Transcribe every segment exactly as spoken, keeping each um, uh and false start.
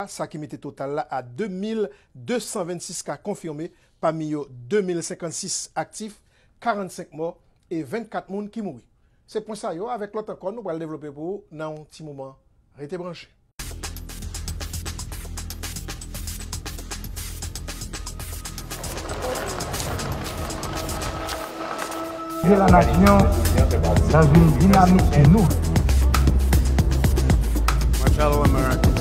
sa ki mete total la a de mil de san vennsis ka konfime, pami yo de mil senkannsis aktif, karannsenk mò e vennkat moun ki mouri. Se pwen sa yo, avèk lòt ankò, nou pral devlope pou ou nan yon ti moman. Rete branche. Dans une dynamique nouvelle. My fellow Americans.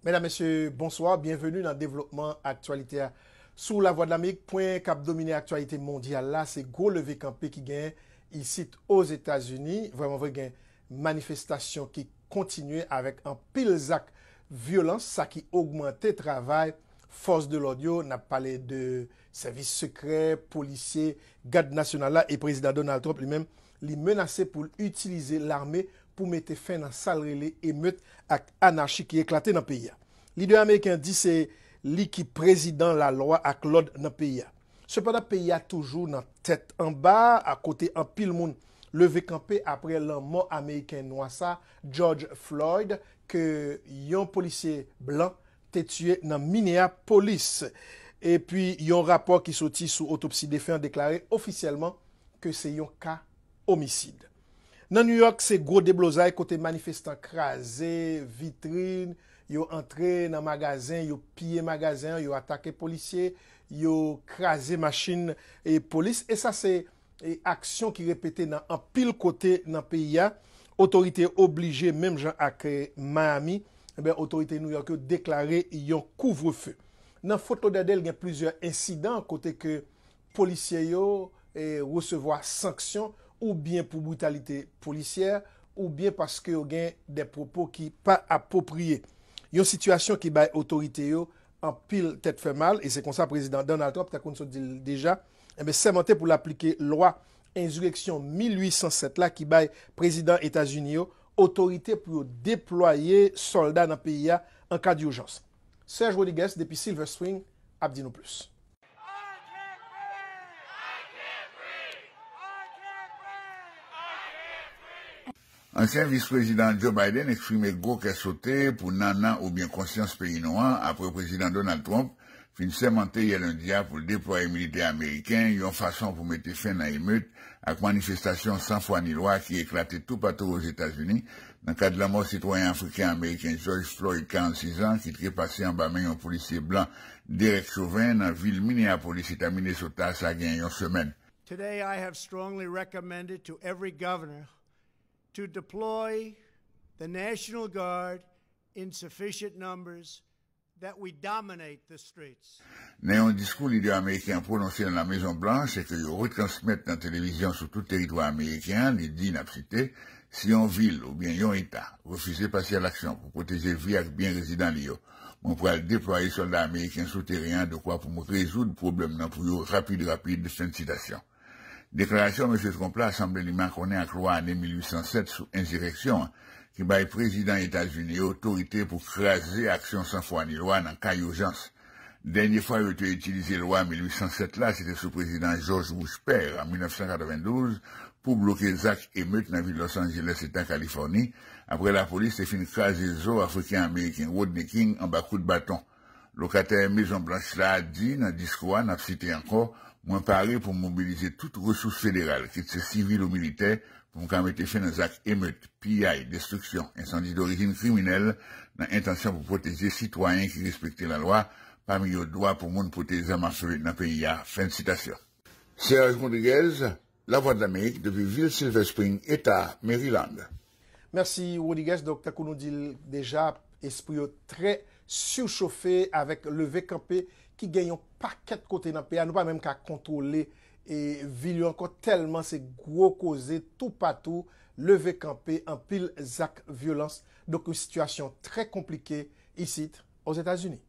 Medam, mesye, bonswa. Byenveni nan devlopman aktyalite a sou Lavwadlamerik. Pwen k ap domine aktyalite mondyal la, se gwo leve kanpe ki genyen isit Ozetazini. Vrèman vre, gen manifestasyon ki kontinye avèk anpil zak vyolans, sa ki ogmante travay fòs de lòd yo. N ap pale de sèvis sekrè, polisye, gad nasyonal la, e prezidan Donald Trump li menm, li menase pou l itilize lame pou mete fen nan sa l rele emet ak anachi ki eklate nan peyi a. Lidè ameriken an di se li ki prezidan lalwa ak lòd nan peyi a. Sepandan, peyi a toujou nan tèt anba, a kote anpil moun leve kanpe apre lanmò Ameriken nwa sa, George Floyd, ke yon polisye blan te tiye nan Minneapolis. Epi, yon rapò ki soti sou otopsi defen an deklare ofisyèlman ke se yon ka omisid. Nan New York, se gwo deblozay kote manifestan kraze vitrin, yo antre nan magazen, yo piye magazen an, yo atake polisye, yo kraze machin e polis. E sa se e aksyon ki repete nan anpil kote nan peyi a. Otorite yo oblije, menm jan ak, e, Miami, enben, otorite New York yo deklare yon kouvrefe. Nan Fort Lauderdale, gen plizyè ensidan kote ke polisye yo, e, resevwa sanksyon oubyen pou britalite polisyè, oubyen paske yo gen de pwopo ki pa apwopriye. Yon sitiyasyon ki bay otorite yo anpil tèt fè mal, e se konsa prezidan Donald Trump, tankou n sot di l deja, enben, sèmante pou l aplike lwa ensireksyon mil uit san sèt la ki bay prezidan Etazini yo otorite pou yo deplwaye sòlda nan peyi a an ka dijans. Serge Rodriguez depi Silver Spring ap di nou plis. Ansyen vis prezidan Joe Biden eksprime gwo kè sote pou nannan oubyen konsyans peyi nou an apre prezidan Donald Trump fin sèmante yè lendi a pou l deplwaye militè ameriken yon fason pou mete fen nan emet ak manifestasyon san fwa ni lwa ki eklate toupatou Ozetazini nan kad lanmò sitwayen afriken ameriken George Floyd, karannsis an, ki trepase anba men yon polisye blan Derek Chauvin nan vil Minneapolis, eta Minnesota, sa gen yon semèn. Today, I have strongly recommended to every governor to deploy the National Guard in sufficient numbers that we dominate the streets. Nan yon diskou lidè ameriken an pwononse nan La Mezon Blanch e ke yo retransmèt nan televizyon sou tout teritwa ameriken an, li di, n ap site, "Si yon vil oubyen yon eta refize pase a laksyon pou pwoteje vi ak byen rezidan li yo, mwen pral deplwaye sòlda ameriken sou teren an dekwa pou mwen rezoud pwoblèm nan pou yo rapid rapid," fen sitasyon. Deklarasyon mesye Trump la sanble li makonnen ak lwa ane mil uit san sèt sou ensireksyon an, ki bay prezidan Etazini yo otorite pou kraze aksyon san fwa ni lwa nan ka ijans. Dènye fwa yo te itilize lwa mil uit san sèt la, se te sou prezidan George Bush pè an mil nèf san katrevendouz pou bloke zak emet nan vil Los Angeles, eta Kalifòni, apre lapolis te fin kraze zo Afriken Ameriken Rodney King anba kout baton. Lokatè Mezon Blanch la di nan diskou a, n ap site ankò, "Mwen pare pou m mobilize tout resous federal, kit se sivil ou militè, pou m ka mete fen nan zak emet, piyay, destriksyon, ensandi dorijin kriminèl, nan entansyon pou pwoteje sitwayen ki respekte lalwa, pami yo dwa pou moun pote zam afe nan peyi a." Fen sitasyon. Serge Rodriguez, Lavwadlamerik, depi vil Silver Spring, eta Maryland. Mèsi, Rodriguez. Donk, tankou nou di l deja, espri yo trè sichofe avèk leve kanpe ki gen yon pakèt kote nan peyi a. Nou pa menm ka kontwole, e, vil yo ankò, tèlman se gwo koze toupatou, leve kanpe, anpil zak vyolans. Donk, yon sitiyasyon trè konplike isit, Ozetazini.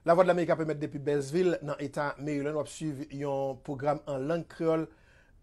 Lavwadlamerik ap emèt depi Bèlsvil, nan eta Maryland. W ap swiv yon pwogram an lang kreyòl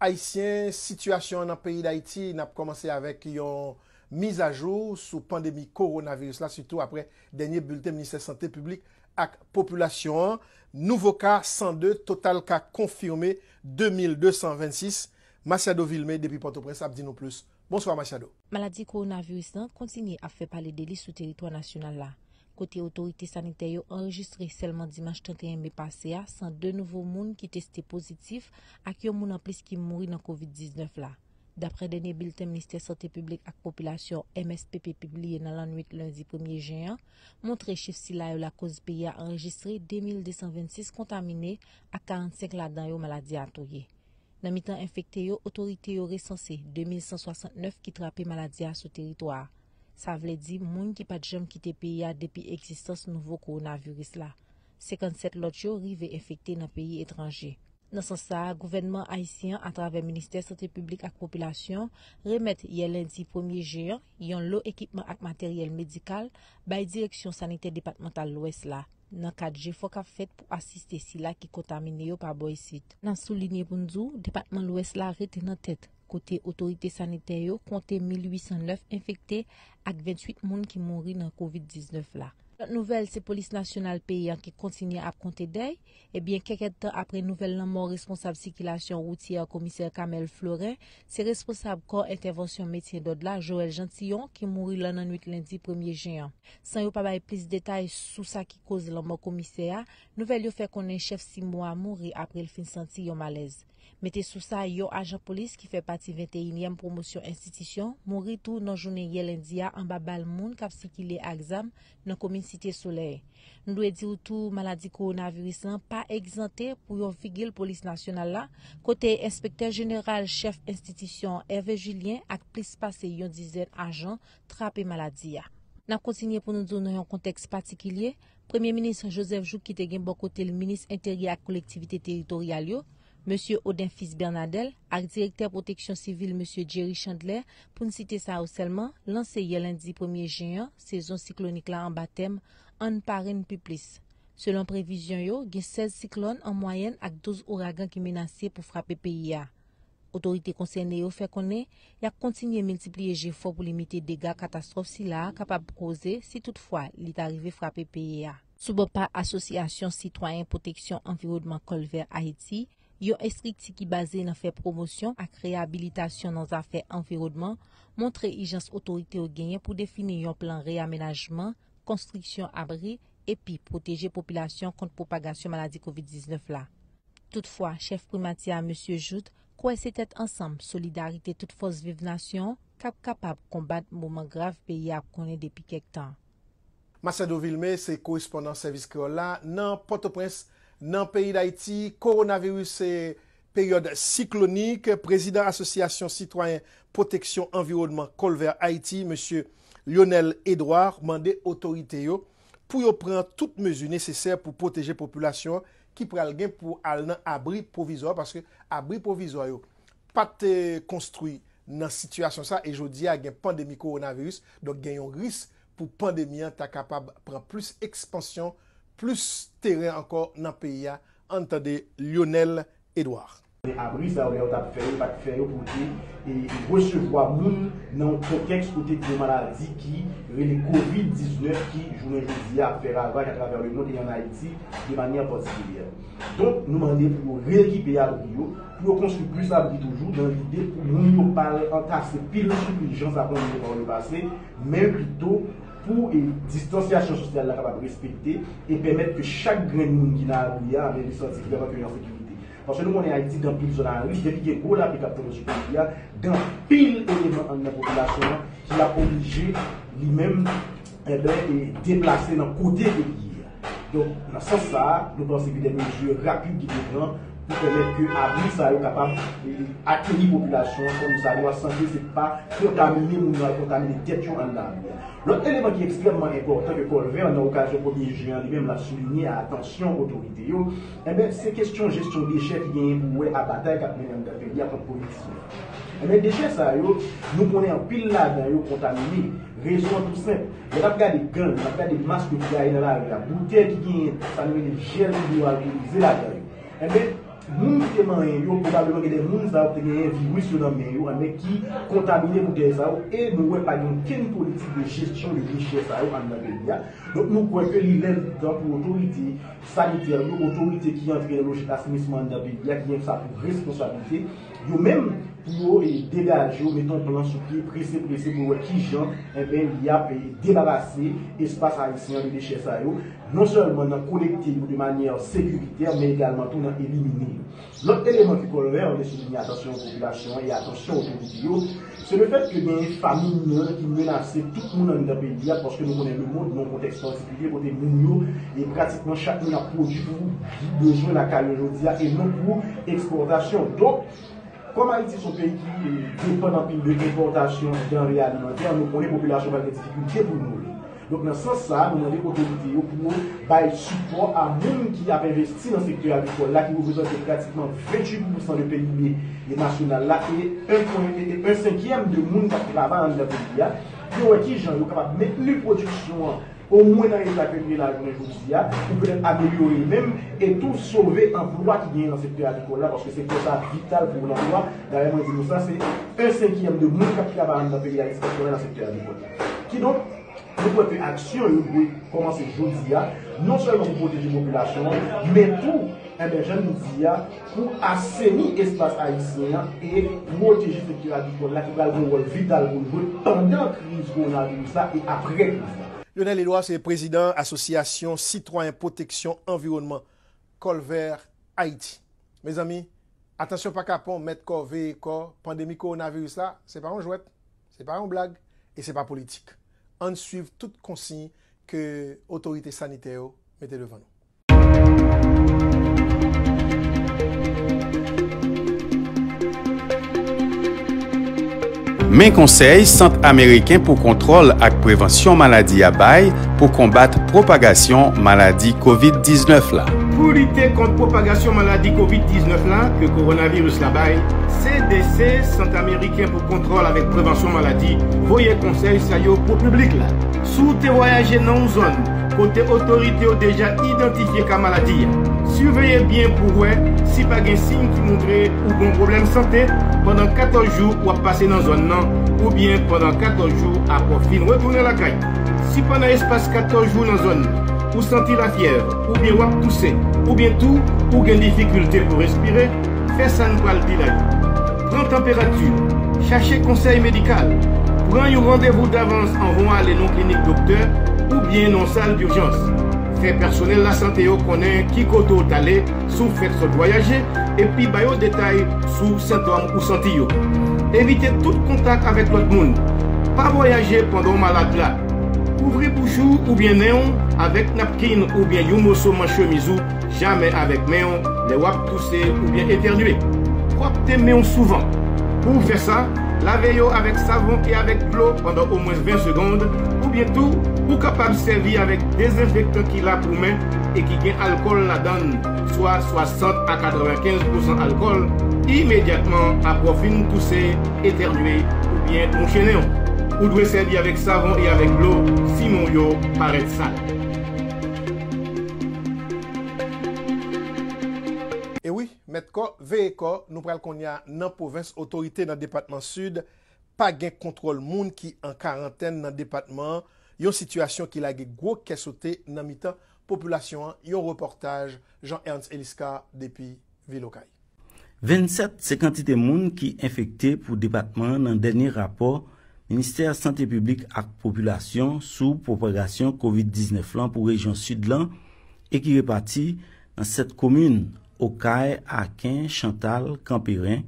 ayisyen. Sitiyasyon an nan peyi Dayiti, n ap kòmanse avèk yon mizajou sou pandemi kowonaviris la, sitou apre dènye bilten Ministè Sante Piblik ak Popilasyon an. Nouvo ka, san de, total ka konfime, de mil de san vennsis. Masiado Vilmé, depi Pòtoprens, ap di nou plis. Bonswa, Masiado. Maladi kowonaviris lan kontinye ap fè pale de li sou teritwa nasyonal la, kote otorite sanitè yo anrejistre sèlman dimanch trannteyen me pase a san de nouvo moun ki teste pozitif ak yon moun anplis ki mouri nan kovid diznèf la. Daprè dènye bilten Ministè Sante Piblik ak Popilasyon, M S P P, pibliye nan lannwit lendi premye jen an, montre chif sila yo lakoz peyi a anrejistre de mil de san vennsis kontamine ak karannsenk ladan yo maladi a touye. Nan mitan enfekte yo, otorite yo resanse de mil san swasannnèf ki trape maladi a sou teritwa a. Sa vle di moun ki pa t janm kite peyi a depi egzistans nouvo kowonaviris la. Senkannsèt lòt yo rive enfekte nan peyi etranje. Nan sans sa a, gouvènman ayisyen an, atravè Ministè Sante Piblik ak Popilasyon, remèt yè lendi premye jen an yon lo ekipman ak materyèl medikal bay Direksyon Sanitè Depatmantal Lwès la, nan kad jefò k ap fèt pou asiste sila ki kontamine yo pa bò isit. N ap soulinye pou n di w, depatman Lwès la rete nan tèt, kote otorite sanitè yo konte mil uit san nèf enfekte ak venntuit moun ki mouri nan kovid diznèf la. Lòt nouvèl, se Polis Nasyonal peyi a ki kontinye ap konte dèy. Ebyen, kèk èdtan apre nouvèl lanmò responsab sikilasyon woutyè, Komisè Camel Florin, se responsab kò entèvansyon mentyen dòd la, Joël Gentillon, ki mouri lan nannwit lendi premye jen an. San yo pa bay plis detay sou sa ki koz lanmò komisè a, nouvèl yo fè konnen chèf CIMO a mouri apre l fin santi yon malèz. Mete sou sa, yon ajan polis ki fè pati venteyinyèm pwomosyon enstitisyon mouri tou nan jounen yè lendi a anba bal moun k ap sikile ak zam nan komin Site Solèy. Nou dwe di w tou, maladi kowonaviris lan pa egzante pou yon vigil polis nasyonal la, kote enspektè jeneral chèf enstitisyon an, Hervé Julien, ak plis pase yon dizèn ajan trape maladi a. N ap kontinye pou nou di w nan yon kontèks patikilye, Premye Minis Joseph Jouthe, ki te gen bò kote l minis enteryè ak kolektivite teritoryal yo, Mesye Odin Fils Bernadel, ak direktè pwoteksyon sivil, Mesye Jerry Chandler, pou n site sa yo sèlman, lanse yè lendi premye jen an sezon siklonik la anba tèm Ann pare n pi plis. Selon previzyon yo, gen sèz siklòn an mwayèn ak douz ouragan ki menase pou frape peyi a. Otorite konsène yo fè konnen y ap kontinye miltipliye jefò pou limite dega katastwòf sila a kapab koze si toutfwa li ta rive frape peyi a. Sou bò pa Asosyasyon Sitwayen Pwoteksyon Anviwònman Kòlvè Ayiti, yon estrikti ki baze nan fè pwomosyon ak reyabilitasyon nan zafè anviwònman, montre ijans otorite yo genyen pou defini yon plan reyamenajman, konstriksyon abri, epi pwoteje popilasyon kont pwopagasyon maladi kovid diznèf la. Toutfwa, chèf primati a, Mesye Jouthe, kwè se tèt ansanm, solidarite tout fòs viv nasyon k ap kapab konbat moman grav peyi a ap konnen depi kèk tan. Masiado Vilmé se korespondan sèvis kreyòl la nan Pòtoprens. Nan peyi Dayiti, kowonaviris se peryòd siklonik. Prezidan Asosyasyon Sitwayen Pwoteksyon Anviwònman Kòlvè Ayiti, Mesye Lionel Edouard, mande otorite yo pou yo pran tout mezi nesesè pou pwoteje popilasyon an ki pral gen pou al nan abri pwovizwa, paske abri pwovizwa yo pa t, eh, konstwi nan sitiyasyon sa, e jodi a gen pandemi kowonaviris, donk gen yon risk pou pandemi an ta kapab pran plis ekspansyon, plis teren ankò nan peyi a. Ann tande Lionel Edouard. Abri sa yo, lè yo t ap fè yo, yo pa t fè yo pou te, e, resevwa moun nan yon kontèks kote gen yon maladi ki rele kovid diznèf ki, jounen jodi a, ap fè ravaj atravè lemonn e ann Ayiti de manyè patikilyè. Donk, nou mande pou yo reekipe abri yo, pou yo konstwi plis abri toujou, nan lide pou moun yo pa al antase pil sou pil jan sa konn rive pa yo pase, men pito pou, e, distansyasyon sosyal la kapab respekte e pèmèt ke chak grenn moun ki nan abri a, men li santi li kapab ke li an sekirite. Paske nou konnen Ayiti gen anpil zòn a risk, depi gen gwo lapli k ap tonbe sou peyi a, gen anpil eleman anndan popilasyon an ki ap oblije li menm, enben, e deplase nan kote ke li ye a. Donk, nan sans sa a, nou panse gen de mezi rapid ki dwe pran pou pèmèt ke abri sa yo kapab, e, akeyi popilasyon an kòmsadwa, san ke se pa kontamine moun yo al kontamine tèt yo anndan abri a. Lòt eleman ki ekstrèmman enpòtan ke Kòlvè, nan okazyon premye jen an, li menm l ap soulinye a atansyon otorite yo, enben, se kesyon jesyon dechè ki genyen pou wè a batay k ap mennen anndan peyi a kont kovid diznèf. Men dechè sa yo, nou konnen anpil ladan yo kontamine. Rezon an tou senp. Lè n ap gade gann, n ap gade mask yo ki gaye nan lari a, boutèy ki genyen sa nou rele jèl idwoalkolize ladan yo. Enben, moun ki te manyen yo, pwobableman gen de moun sa yo ki te genyen viris yo nan men yo, enben ki kontamine boutèy sa yo, e nou wè pa gen okenn politik de jesyon de dechè sa yo anndan peyi a. Donk nou kwè ke li lè li tan pou otorite sanitè yo, otorite ki antre nan lojik asenisman anndan peyi a, ki gen sa pou responsablite, yo menm pou yo e degaje yo, mete yon plan sou pye prese prese pou yo wè kijan, enben, y ap e debarase espas ayisyen an de dechè sa yo, non sèlman nan kolekte yo de manyè sekiritè, men egalman tou nan elimine yo. Lòt eleman ke Colvert vle soulinye atansyon popilasyon an e atansyon otorite yo, se lefèt ke gen famine ki menase tout moun anndan peyi a, paske nou konnen lemonn nan yon kontèks patikilye kote moun yo, e pratikman chak moun ap pwodui pou bezwen lakay yo jodi a e non pou ekspòtasyon. Donk, kòm Ayiti se yon peyi ki, e, depann anpil de enpòtasyon danre alimantè, nou konnen popilasyon pral gen difikilte pou l nouri. Donk, nan sans sa a, nou mande otorite yo pou yo bay sipò a moun ki ap envesti nan sektè agrikòl la, ki reprezante pratikman venntuit pousan de P I B nasyonal la, e en pwen, e en senkyèm de moun k ap travay anndan peyi a, pou yo wè kijan yo kapab mentni pwodiksyon an omwen nan eta ke l ye la jounen jodi a, pou petèt amelyore l menm, e tou sove anplwa ki genyen nan sektè agrikòl la, paske sektè sa a vital pou lanplwa. Dayè, mwen di nou sa, se en senkyèm de moun k ap travay anndan peyi a ki travay nan sektè agrikòl la. Kidonk, nou kwè ke aksyon yo dwe kòmanse jodi a, non sèlman pou pwoteje popilasyon an, men tou, enben, jan nou di a, pou aseni espas ayisyen an e pwoteje sektè agrikòl la ki pral gen yon wòl vital pou l jwe pandan kriz kowonaviris la e apre kriz la. Lionel Edouard se prezidan Asosyasyon Sitwayen Pwoteksyon Anviwònman Colvert Haïti. Mezanmi, atansyon pa kapon, mèt kò, veye kò, pandemi kowonaviris la, se pa yon jwèt, se pa yon blag, e se pa politik. Ann swiv tout konsiy ke otorite sanitè yo mete devan nou. Men konsèy Sant Ameriken pou Kontwòl ak Prevansyon Maladi a bay pou konbat pwopagasyon maladi kovid diznèf la. Pou lite kont pwopagasyon maladi kovid diznèf la ke kowonaviris la bay, C D C, Sant Ameriken pou Kontwòl avèk Prevansyon Maladi, voye konsèy sa yo pou piblik la. Si w te vwayaje nan yon zòn kote otorite yo deja idantifye ka maladi a, siveye byen pou w wè si pa gen siy ki montre ou gen yon pwoblèm sante pandan katòz jou w ap pase nan zòn nan, oubyen pandan katòz jou apre w fin retounen lakay. Si pandan espas katòz jou nan zòn nan, ou santi lafyèv, oubyen w ap touse, oubyen tou ou gen difikilte pou respire, fè sa n pral di la yo. Pran tanperati w, chache konsèy medikal, pran yon randevou davans anvan w ale nan yon klinik doktè oubyen nan yon sal dijans. Fè pèsonèl lasante yo konnen ki kote w t ale si w fèk sot vwayaje, epi ba yo detay sou sentòm ou santi yo. Evite tout kontak avèk lòt moun. Pa vwayaje pandan w malad la. Kouvri bouch ou oubyen nen w avèk napkin oubyen yon moso manch chemiz ou, jamè avèk men w lè w ap touse oubyen etènye. Pwòpte men w souvan. Pou w fè sa, lave yo avèk savon e avèk dlo pandan omwen ven segonn, oubyen tou, ou kapab sèvi avèk dezenfektan ki la pou men e ki gen alkòl ladan l, swa swasant a katrevenkenz pousan alkòl, imedyatman apre w fin touse, etènye, oubyen mouche nen w. Ou dwe sèvi avèk savon e avèk dlo, si men w yo parèt sal. E wi, mèt kò, veye kò, nou pral kounye a nan pwovens. Otorite nan depatman Sid pa gen kontwòl moun ki an karantèn nan depatman an, yon sitiyasyon ki lage gwo kè sote nan mitan popilasyon an, yon repòtaj Jean Ernst Eliscar depi vil Okay. Vennsèt se kantite moun ki enfekte pou depatman an nan dènye rapò Ministè Sante Piblik ak Popilasyon sou pwopagasyon kovid diznèf lan pou rejyon Sid lan e ki repati nan sèt komin, Okay, Aken, Chantal, Kanperen,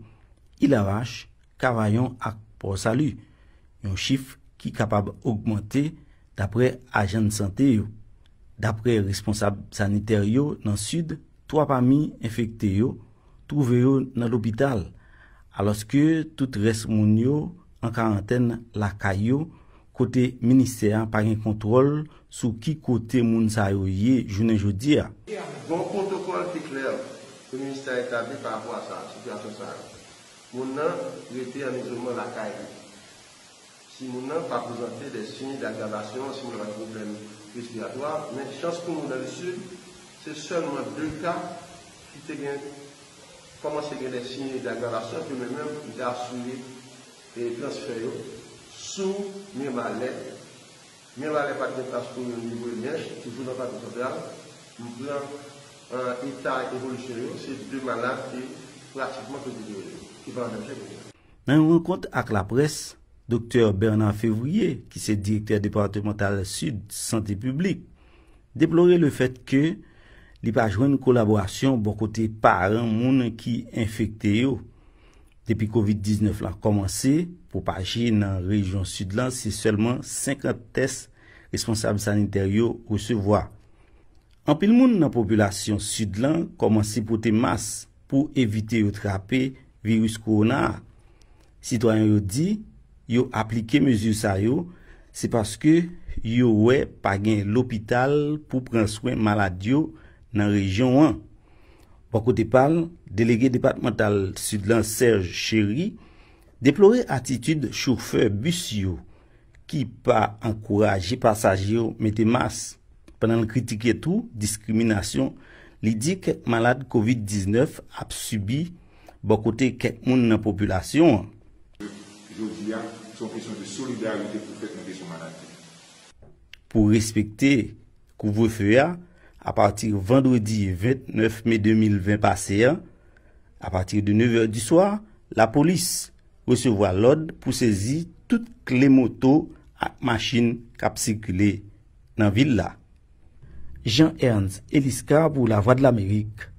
Ilavach, Kavayon ak Pòsali, yon chif ki kapab ogmante dapre ajan sante yo. Dapre responsab sanitè yo nan Sid, twa pami enfekte yo twouve yo nan lopital, alòske tout rès moun yo an karantèn lakay yo, kote ministè a pa gen kontwòl sou ki kote moun sa yo ye jounen jodi a. Gen yon pwotokòl ki klè ke ministè a etabli pa rapò a sa, sitiyasyon sa yo. Moun nan rete an izolman lakay li. Si moun nan pa prezante de siy dagravasyon, si moun nan pa gen pwoblèm respiratwa, men chans pou moun nan Lesid, se sèlman de ka ki te gen, kòmanse gen de siy dagravasyon, ke mwen menm, m te asire e transfè yo sou Mirbalè. Mirbalè pa t gen plas pou yo ni Bwelyanch, toujou nan Plato Santral. M pran, eh, eta evolisyon yo, se de malad ki pratikman ke te gen yo, ki pa an danje kounye a. Nan yon rankont ak laprès, Doktè Bernard Février, ki se direktè depatmantal Sid Sante Piblik, deplore lefèt ke li pa jwenn kolaborasyon bò kote paran moun ki enfekte yo. Depi kovid diznèf la kòmanse pwopaje nan rejyon Sid la, se sèlman senkant tès responsab sanitè yo resevwa. Anpil moun nan popilasyon Sid la kòmanse pote mas pou evite yo trape viris kowona a. Sitwayen yo di yo aplike mezi sa yo, se paske yo wè pa gen lopital pou pran swen malad yo nan rejyon an. Bò kote pa l, delege depatmantal Sid la, Serge Chéry, deplore atitid chofè bis yo ki pa ankouraje pasaje yo mete mas, pandan l kritike tou diskriminasyon li di kèk malad kovid diznèf ap sibi bò kote kèk moun nan popilasyon an. Jodi a, se yon kesyon de solidarite pou fèt nan kesyon maladi. Pou respekte kouvrefe a, apati vandredi vennèf me de mil ven pase a, apati de nevè di swa, lapolis resevwa lòd pou sezi tout kle moto ak machin k ap sikile nan vil la. Jean Ernst Eliscar pou Lavwadlamerik,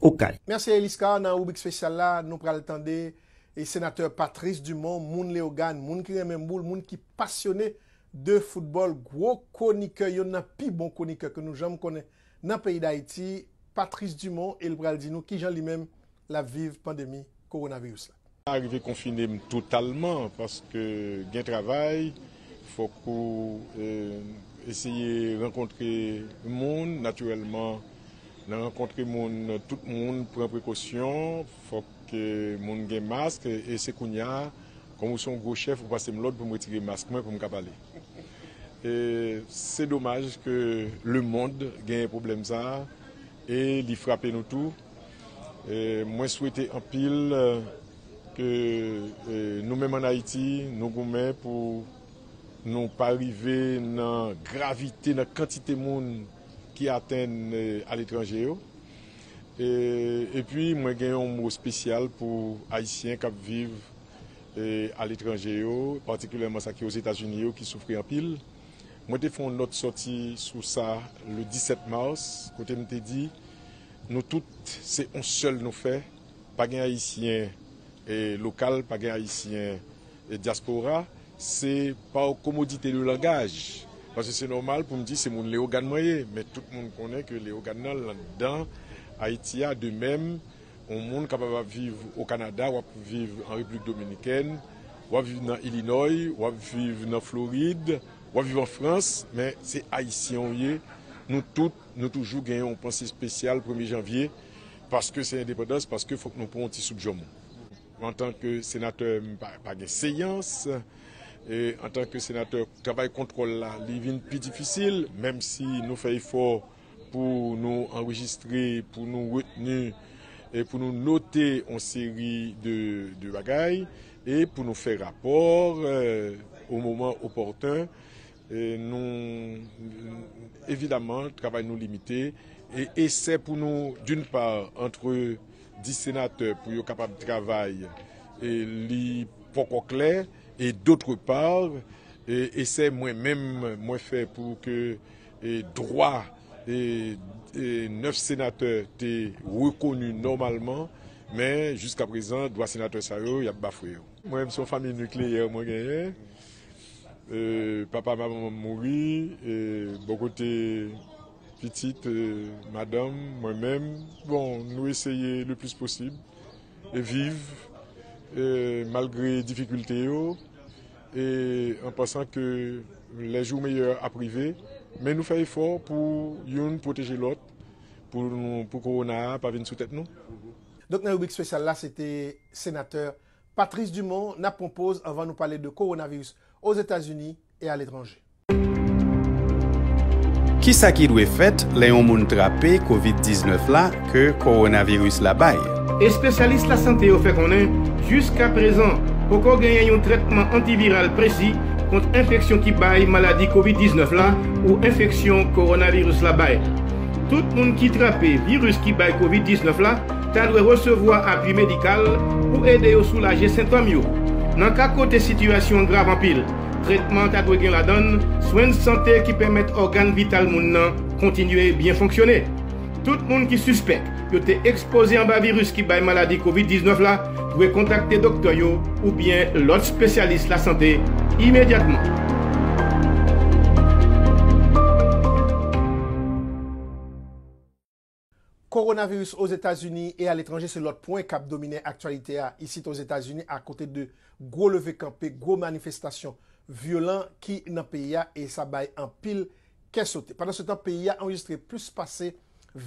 Okay. Mèsi Eliscar. Nan ribrik espesyal la, nou pral tande e senatè Patrice Dumont, moun Leyogàn, moun ki renmen boul, moun ki pasyone de foutbòl, gwo kwonikè, youn nan pi bon kwonikè ke nou janm konnen nan peyi Dayiti, Patrice Dumont, e l pral di nou kijan li menm l ap viv pandemi kowonaviris la. Arive konfine m totalman, paske gen travay, fòk ou, eh, eseye rankontre moun, natirèlman, nan rankontre moun, tout moun pran prekosyon, fòk, eh, moun gen mask, e se kounye a, kòm ou se yon gwo chèf, ou pase m lòd pou m retire mask mwen pou m ka pale. E se domaj ke lemonn genyen pwoblèm sa a, e li frape nou tou. E mwen swete anpil, eh, ke, eh, nou menm ann Ayiti, nou goumen pou nou pa rive nan gravite, nan kantite moun ki atenn, eh, aletranje yo. E, epi, mwen gen yon mo espesyal pou Ayisyen k ap viv, eh, aletranje yo, patikilyèman sa ki Ozetazini yo, ki soufri anpil. Mwen te fè yon nòt sòti sou sa le disèt mas, kote m te di, nou tout, se yon sèl nou fè, pa gen Ayisyen, eh, lokal, pa gen Ayisyen, eh, dyaspora, se pa komodite de langaj. Paske se nòmal pou m di se moun Leyogàn mwen ye, men tout moun konnen ke Leyogàn nan anndan Ayiti a, de menm, yon moun kapab ap viv o Kanada, w ap viv an Repiblik Dominikèn, w ap viv nan Ilinòy, w ap viv nan Florid, w ap viv an Frans, men se Ayisyen w ye. Nou tout, nou toujou gen yon panse espesyal premye janvye, paske se endepandans, paske fòk nou pran yon ti soup janmou. Antanke senatè, m pa, pa gen seyans. E antanke senatè, travay kontwòl la, li vin pi difisil, menm si nou fè efò pou nou anrejistre, pou nou retni, e pou nou note yon seri de, de bagay, e pou nou fè rapò, eh, o moman opòten. E nou, evidaman, travay nou limite. E esè pou nou, d'une part, antre dis senatè pou yo kapab travay, e li poko klè, e d'autre part, e esè mwen menm, mwen fè pou ke, e dwa, e, e nèf senatè te rekoni nòmalman, men jiskaprezan, dwa senatè sa yo, y ap bafwe yo. Mwen menm, se yon fanmi nikleyè mwen genyen. E, papa, manman m mouri, e, bò kote pitit, e, madanm, mwen menm. Bon, nou eseye le plis posib e viv, e, malgre difikilte yo, e an pansan ke les jours meilleurs ap rive, men nou fè efò pou youn pwoteje lòt, pou nou, pou kowona a pa vin sou tèt nou. Donk, nan ribrik espesyal la, se te senatè Patrice Dumont, n ap pran poz anvan nou pale de kowonaviris Ozetazini e aletranje. Kisa ki dwe fèt lè yon moun trape kovid diznèf la ke kowonaviris la bay? Espesyalis lasante yo fè konnen, jiskaprezan, poko genyen yon trètman antiviral presi kont enfeksyon ki bay maladi kovid diznèf la ou enfeksyon kowonaviris la bay. Tout moun ki trape viris ki bay kovid diznèf la ta dwe resevwa apui medikal pou ede yo soulaje sentòm yo. Nan ka kote sitiyasyon an grav anpil, tretman an ta dwe gen ladan l swen sante ki pèmèt ògàn vital moun nan kontinye byen fonksyone. Tout moun ki sispèk yo te ekspoze anba viris ki bay maladi kovid diznèf la dwe kontakte doktè yo oubyen lòt espesyalis lasante imedyatman. Kowonaviris Ozetazini e aletranje se lòt pwen k ap domine aktyalite a isit Ozetazini, akote de gwo leve kanpe, gwo manifestasyon vyolan ki nan peyi a, e sa bay anpil kè sote. Pandan se tan, peyi a anrejistre plis pase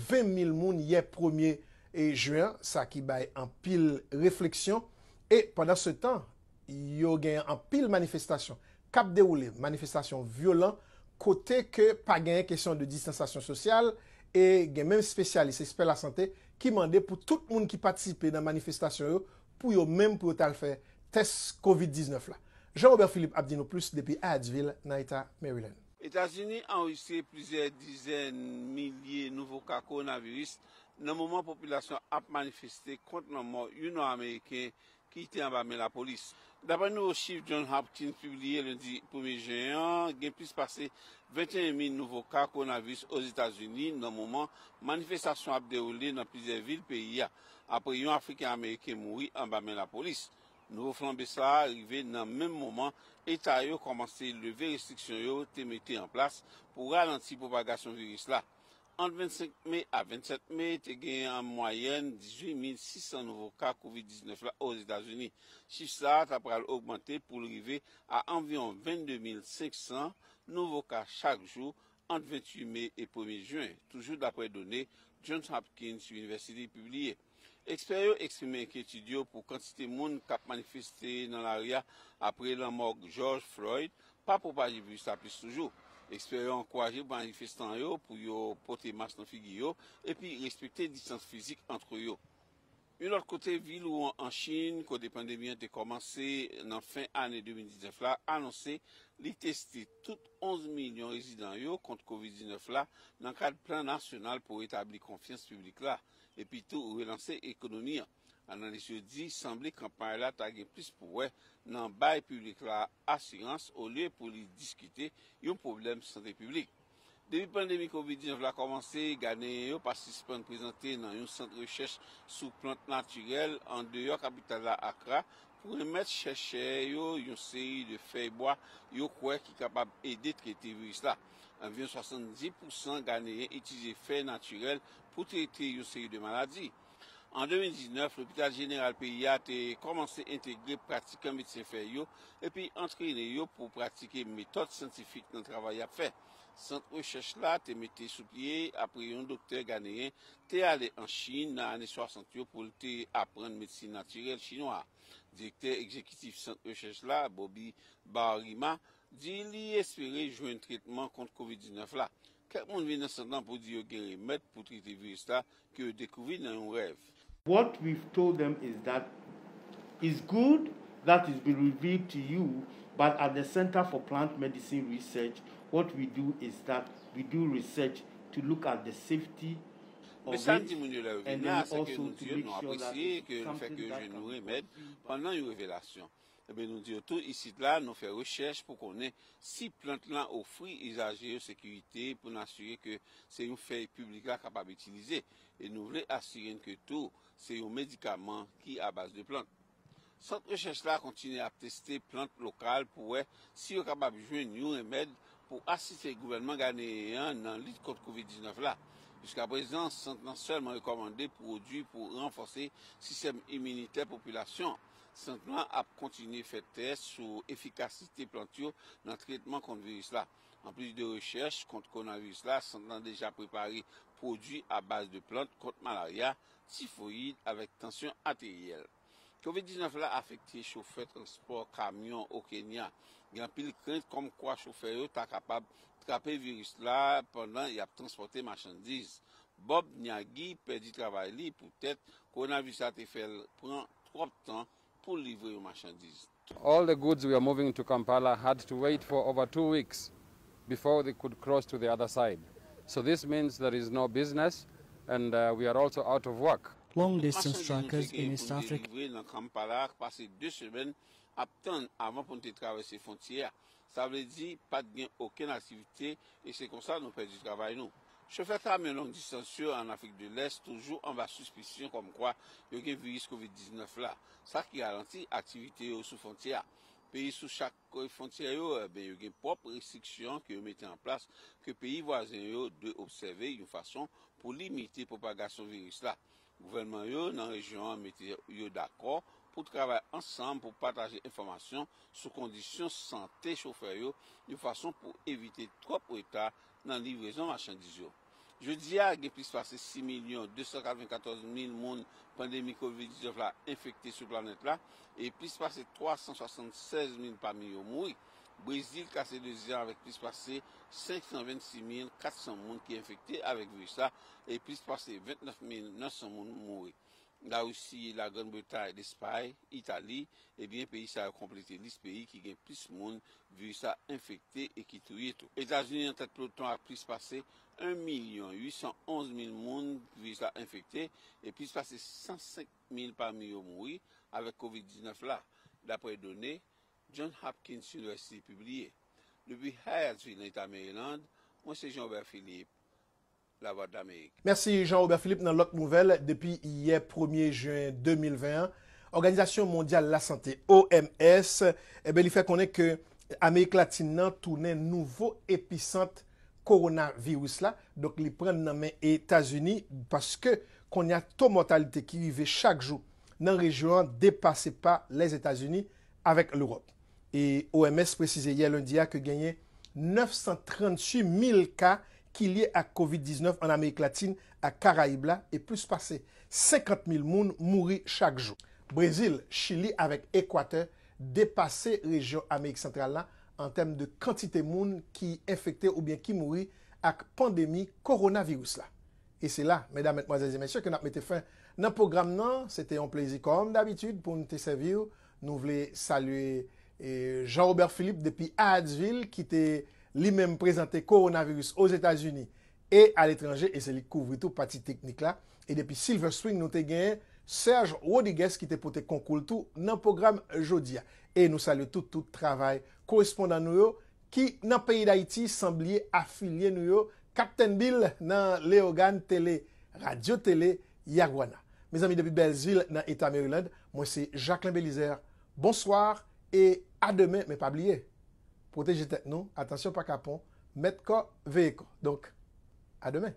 ven mil moun yè premye jen an, sa ki bay anpil refleksyon. E pandan se tan, yo gen anpil manifestasyon k ap dewoule, manifestasyon vyolan, kote ke pa genyen kesyon de distansasyon sosyal, e gen menm espesyalis, ekspè lasante, ki mande pou tout moun ki patisipe nan manifestasyon yo, pou yo menm, pou yo t al fè tès kovid diznèf la. Jean Robert Philippe ap di nou plis depi Hyattsville, nan eta Maryland. Etazini anrejistre plizyè dizèn milye nouvo ka kowonaviris nan moman popilasyon ap manifeste kont lanmò yon nwa ameriken ki te anba men lapolis. Daprè nouvo chif Johns Hopkins pibliye lendi premye jen an, gen plis pase venteyen mil nouvo ka kowonaviris Ozetazini nan moman manifestasyon ap dewoule nan plizyè vil peyi a, apre yon Afriken Ameriken mouri anba men lapolis. Nouvo flanbe sa a rive nan menm moman eta yo kòmanse leve restriksyon yo te mete an plas pou ralanti pwopagasyon viris la. Ant vennsenk me a vennsèt me, te gen an mwayèn dizuit mil sis san nouvo ka kovid diznèf la Ozetazini. Chif sa a ta pral ogmante pou l rive a anviwon vennde mil senk san nouvo ka chak jou ant ventuit me e premye jen, toujou daprè done Johns Hopkins University pibliye. Ekspè yo eksprime enkyetid yo pou kantite moun k ap manifeste nan lari a apre lanmò George Floyd pa pwopaje viris la plis toujou. Ekspè yo ankouraje manifestan yo pou yo pote mas nan figi yo epi respekte distans fizik ant yo. Yon lòt kote, vil Wuhan an Chin, kote pandemi an te kòmanse nan fen ane de mil diznèf la, anonse li teste tout onz milyon rezidan yo kont kovid diznèf la nan kad plan nasyonal pou retabli konfyans piblik la, epi tou relanse ekonomi an. Analis yo di sanble kanpay la ta gen plis pou wè nan bay piblik la asirans olye pou li diskite yon pwoblèm sante piblik. Depi pandemi kovid diznèf la kòmanse, Ganeyen yo pa sispann prezante nan yon sant rechèch sou plant natirèl andeyò kapital la, Akra, pou remèt chèchè yo yon seri de fèy bwa yo kwè ki kapab ede trete viris la. Anviwon swasanndis pousan Ganeyen itilize fèy natirèl pou trete yon seri de maladi. An de mil diznèf, Lopital Jeneral peyi a te kòmanse entegre pratikan medsen fèy yo epi antrene yo pou pratike metòd syantifik nan travay y ap fè. Sant rechèch la te mete sou pye apre yon doktè ganeyen te ale an Chin nan ane swasant yo pou l te aprann medsin natirèl chinwa a. Direktè egzekitif sant rechèch la, Bobby Barima, di li espere jwenn tretman kont kovid diznèf la. Kèk moun vin nan sant lan pou di yo gen remèd pou trete viris la ke yo dekouvri nan yon rèv. What we've told them is that it's good that it's been revealed to you, but at the Center for Plant Medicine Research, what we do is that we do research to look at the safety of it, and then also to make sure that it's something that can be consumed by. Mesaj di moun yo la yo vin la, se ke nou di yo nou apresye ke le fè ke yo jwenn nou remèd pandan yon revelasyon. Ebyen, nou di yo tou, isit la, nou fè rechèch pou konnen si plant lan ofri izaje yo sekirite pou n asire ke se yon fèy piblik la kapab itilize. E nou vle asire n ke tou, se yon medikaman ki a baz de plant. Sant rechèch la kontinye ap teste plant lokal pou wè si yo kapab jwenn yon remèd pou asiste gouvènman ganeyen an nan lit kont kovid diznèf la. Jiskaprezan, sant lan sèlman rekòmande pwodui pou ranfòse sistèm iminitè popilasyon an. Sant lan ap kontinye fè tès sou efikasite plant yo nan tretman kont viris la. Anplis de rechèch kont kowonaviris la, sant lan deja prepare pwodui a baz de plant kont malarya, tifoyid avèk tansyon ateryèl. Kovid diznèf la afekte chofè transpò kamyon o Kenya. Gen anpil krent kòmkwa chofè yo ta kapab trape viris la pandan y ap transpòte machandiz. Bob Nyagi pèdi travay li poutèt kowonaviris la te fè l pran twòp tan pou livre yon machandiz. All the goods we are moving to Kampala had to wait for over two weeks before they could cross to the other side. So this means there is no business and uh, we are also out of work. Long distance truckers in East Africa. Nan Kampala pase de semèn ap tann avan pou n te travèse fwontyè a. Sa vle di pa t gen okenn aktivite e se konsa nou pèdi travay nou. Chofè kamyon long distans yo an Afrik de Lès toujou anba sispisyon kòmkwa yo gen viris kovid diznèf la, sa ki ralanti aktivite yo sou fwontyè a. Peyi sou chak fwontyè yo, ebyen, yo gen pwòp restriksyon ke yo mete an plas ke peyi vwazen yo dwe obsève yon fason pou limite pwopagasyon viris la. Gouvènman yo nan rejyon an mete yo dakò pou travay ansanm pou pataje enfòmasyon sou kondisyon sante chofè yo yon fason pou evite twòp reta nan livrezon machandiz yo. Jodi a, gen plis pase sis milyon de san katrevenkatòz mil moun pandemi kovid diznèf la enfekte sou planèt la e plis pase twa san swasannsèz mil pami yo mouri. Brezil klase dezyen avèk plis pase senk san vennsis mil kat san moun ki enfekte avèk viris la e plis pase vennèf mil nèf san moun mouri. Larisi, Lagrann Bretay, Lespay, Itali, ebyen, peyi sa yo konplete lis peyi ki gen plis moun viris la enfekte e ki touye tou. Etazini an tèt peloton ak plis pase en milyon uit san onz mil moun viris la enfekte e plis pase san senk mil pami yo mouri avèk kovid diznèf la, dapre done John Hopkins University pibliye. Depi Hyattsville, nan Eta Maryland, mwen se Jean Robert Philippe, Lavwadlamerik. Mèsi Jean Robert Philippe. Nan lòt nouvèl, depi yè premye jen de mil ven an, Òganizasyon Mondyal Lasante, O M S, ebyen, li fè konnen ke Amerik Latin nan tounen nouvo episant kowonaviris la. Donk, li pran nan men Etazini paske kounye a to mòtalite ki rive chak jou nan rejyon an depase pa Lèzetazini avèk Lewòp. E O M S presize yè lendi a ke genyen nèf san tranntuit mil ka ki lye ak kovid diznèf ann Amerik Latin ak Karayib la e plis pase senkant mil moun mouri chak jou. Brezil, Chili avèk Ekwatè depase rejyon Amerik Santral la an tèm de kantite moun ki enfekte oubyen ki mouri ak pandemi kowonaviris la. E se la, medam, madmwazèl e mesye, ke n ap mete fen nan pwogram nan. Se te yon plezi, kòm dabitid, pou n te sèvi w. Nou vle salye, e, Jean Robert Philippe depi Hyattsville, ki te li menm prezante kowonaviris Ozetazini e aletranje, e se li k kouvri tou pati teknik la. E depi Silver Spring, nou te genyen Serge Rodriguez ki te pote konkou l tou nan pwogram jodi a. E nou salye tout, tout travay korespondan nou yo ki nan peyi Dayiti, san bliye afilye nou yo, Kaptenn Bill nan Leyogàn Tele, Radyo Tele Yaguana. Mezanmi, depi Bèlzil, nan Eta Maryland, mwen se Jacquelin Belizaire. Bonswa e a demen, men pa bliye, pwoteje tèt nou, atansyon pa kapon, mèt kò, veye kò. Donk, a demen.